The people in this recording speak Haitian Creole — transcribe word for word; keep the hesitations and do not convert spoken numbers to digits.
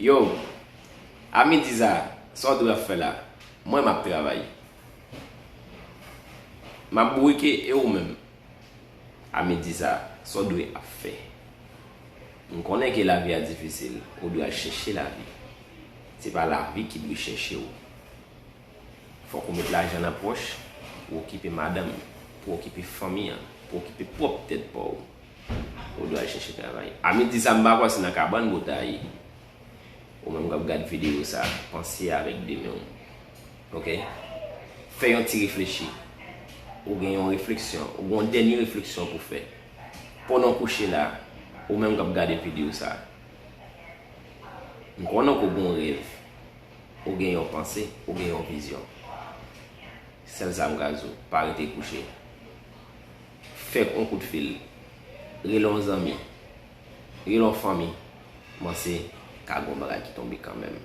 Yo, a midi sa, sa w dwe ap fè la? Mwen, m ap travay. M ap bourike, e ou menm? A midi sa, sa w dwe ap fè? M konnen ke lavi a difisil, ou dwe al chèche lavi. Se pa lavi ki dwe chèche w. Fòk ou met lajan nan pòch pou okipe madanm, pou okipe fanmi an, pou okipe pwòp tèt pa w. Ou dwe al chèche travay. A midi sa, m pa kwè se nan kabann bota ye. Ou menm k ap gad videyo sa, panse avèk de men w. Oke? Fè yon ti reflechi. Ou gen yon refleksyon, ou gen yon dènye refleksyon pou fè. Pandan w kouche la, ou menm k ap gade videyo sa, m konnen ke w gen yon rèv, ou gen yon panse, ou gen yon vizyon. Sèl sa m ka di w, pa rete kouche. Fè yon kout fil, rele yon zanmi, rele yon fanmi, panse ka gen yon bagay ki tonbe kanmenm.